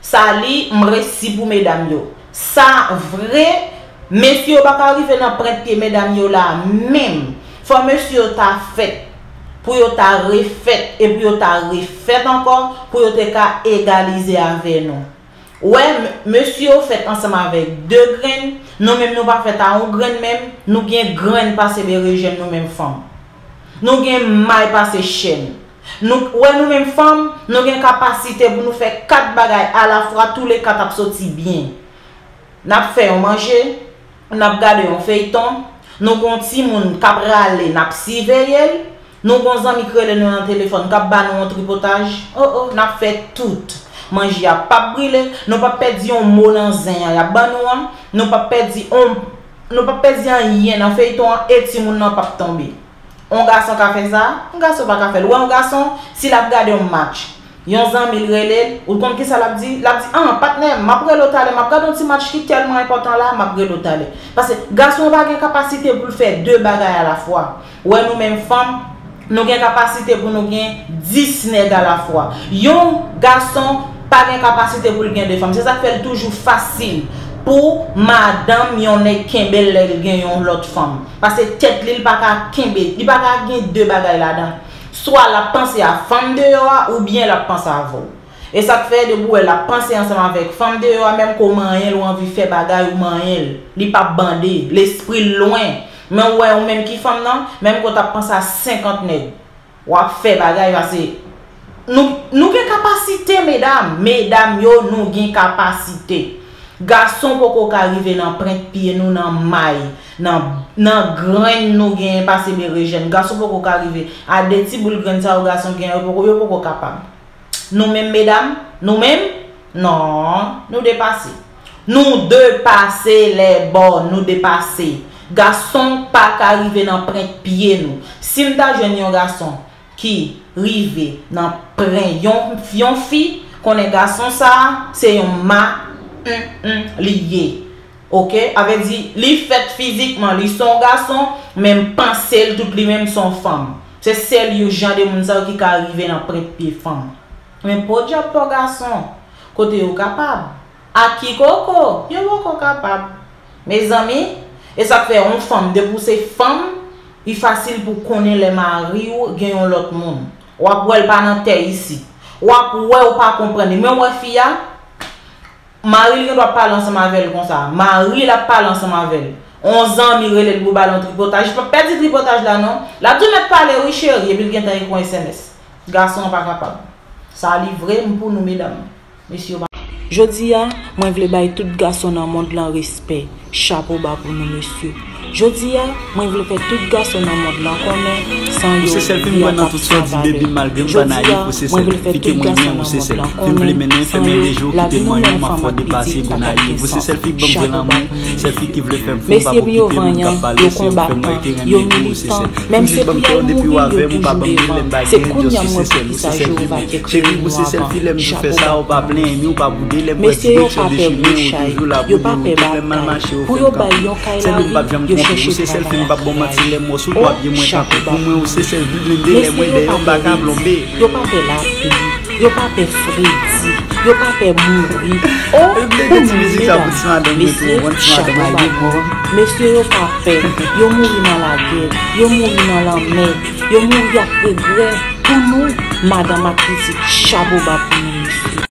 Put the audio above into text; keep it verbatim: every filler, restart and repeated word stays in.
Sa li, m resi pou medam yo. Sa vre, mesye yo pa ka rive nan pwent pye medam yo la menm. Fò mesye yo ta fèt pou yo ta refèt e pou yo ta refèt ankò pou yo te ka egalize avè nou. Wè, m- mesye yo fèt ansanm avèk de grenn, nou menm nou pa fèt a yon grenn menm, nou gen grenn pase berejèn nou menm fanm. Nou gen may pase chèn. Nou wè nou menm fanm, nou gen kapasite pou nou fè kat bagay alafwa, toulèkat ap soti byen. N ap fè yon manje, n ap gade yon feyton, nou gon timoun k ap rale, n ap siveye l, nou gon zanmi k rele nou nan telefòn k ap ba nou yon tripotaj, o o, n ap fè tout. Manje a p ap brile, nou p ap pèdi yon mo nan zen an y ap ban nou an, nou p ap pèdi yon, nou p ap pèdi anyen nan feyton an e timoun nan p ap tonbe. On gason ka fè sa? On gason pa ka fè l. Ou wè on gason, si l ap gade on match, yon zanmi l rele l, ou konn kisa l ap di? L ap di, an, patnè m, m ap rele w talè, m ap gade on ti match ki tèlman enpòtan la, m ap rele w talè. Paske gason an pa gen kapasite pou l fè de bagay alafwa. Ou wè nou menm fanm, nou gen kapasite pou nou gen dis nèg alafwa. Yon gason pa gen kapasite pou l gen de fanm. Se sa k fè l toujou fasil pou madanm yon nèg kenbe l lè l gen yon lòt fanm. Paske tèt li, li pa ka kenbe, li pa ka gen de bagay ladan. Swa l ap panse a fanm deyò a, oubyen l ap panse avè w. E sa k fè, depi w wè l ap panse ansanm avèk fanm deyò a, menm ke w manyen l, ou anvi fè bagay, ou manyen l. Li p ap bande, lespri l lwen. Men w wè, ou menm ki fanm nan, menm ke w t ap panse a senkant nèg. W ap fè bagay, paske nou, nou gen kapasite, medam. Medam yo, nou gen kapasite. Gason poko ka rive nan pwent pye nou, nan may, nan, nan grenn nou genyen pase berejèn. Gason poko ka rive. A de ti boul grenn sa yo gason genyen, yo poko, yo poko kapab. Nou menm, medam, nou menm, non, nou depase. Nou depase lè bò, nou depase. Gason pa ka rive nan pwent pye nou. Si m ta jwenn yon gason ki rive nan pwen yon, yon fi, konnen gason sa a, se yon ma, m, m, li ye. Oke? Avè di, li fèt fizikman, li se yon gason, men m panse l tout li menm se yon fanm. Se sèl yon jan de moun sa yo ki ka rive nan pwent pye fanm. Men podyab pa gason, kote yo kapab. A ki koko, yo poko kapab. Mezanmi, e sa k fè yon fanm, depi w se fanm, li fasil pou konnen lè mari w gen yon lòt moun. W ap wè l pa nan tè isit. W ap wè w pa konprann li. Men w wè fi a, mari l gen dwa ap pale ansanm avè l konsa. Mari l ap pale ansanm avè l. On zanmi rele l pou ba l yon tripotaj. Li p ap pèdi tripotaj la non. L ap di w mèt pale wi cheri, epi l gentan ekri yon S M S. Gason an pa kapab. Sa li vre, m pou nou medam. Mesye yo pa. Jodi a, mwen vle bay tout gason nan mond lan respè. Chapo ba pou nou mesye. Jodi a, mwen vle fè tout gason nan mond lan konnen san yo, vi a p ap san valè. Jodi a, mwen vle fè tout gason nan mond lan konnen san yo, lavi nou menm fanm ak pitit pa t ap gen sans. Chapo ba pou nou. Mesye m yo vanyan, yo konbatan, yo militan, menm se pou y al mouri, yo toujou devan. Se kounye a m wè poukisa Jewova te kreye nou avan. Chapo ba pou nou. Mesye yo pa pè gwo chay, yo pa pè batay. Pou yo bay yon kay lari, yo chèche travay aprè. O, chapo ba pou nou. Mesye yo pa pè limit, yo pa pè lapli, yo pa pè fredi, yo pa pè mouri. O, pou nou medam, mesye, chapo ba pou nou. Mesye yo pa pè, yo mouri nan lagè, yo mouri nan lanmè, yo mouri ak regrè. Pou nou, madanm ak pitit, chapo ba pou nou, mesye.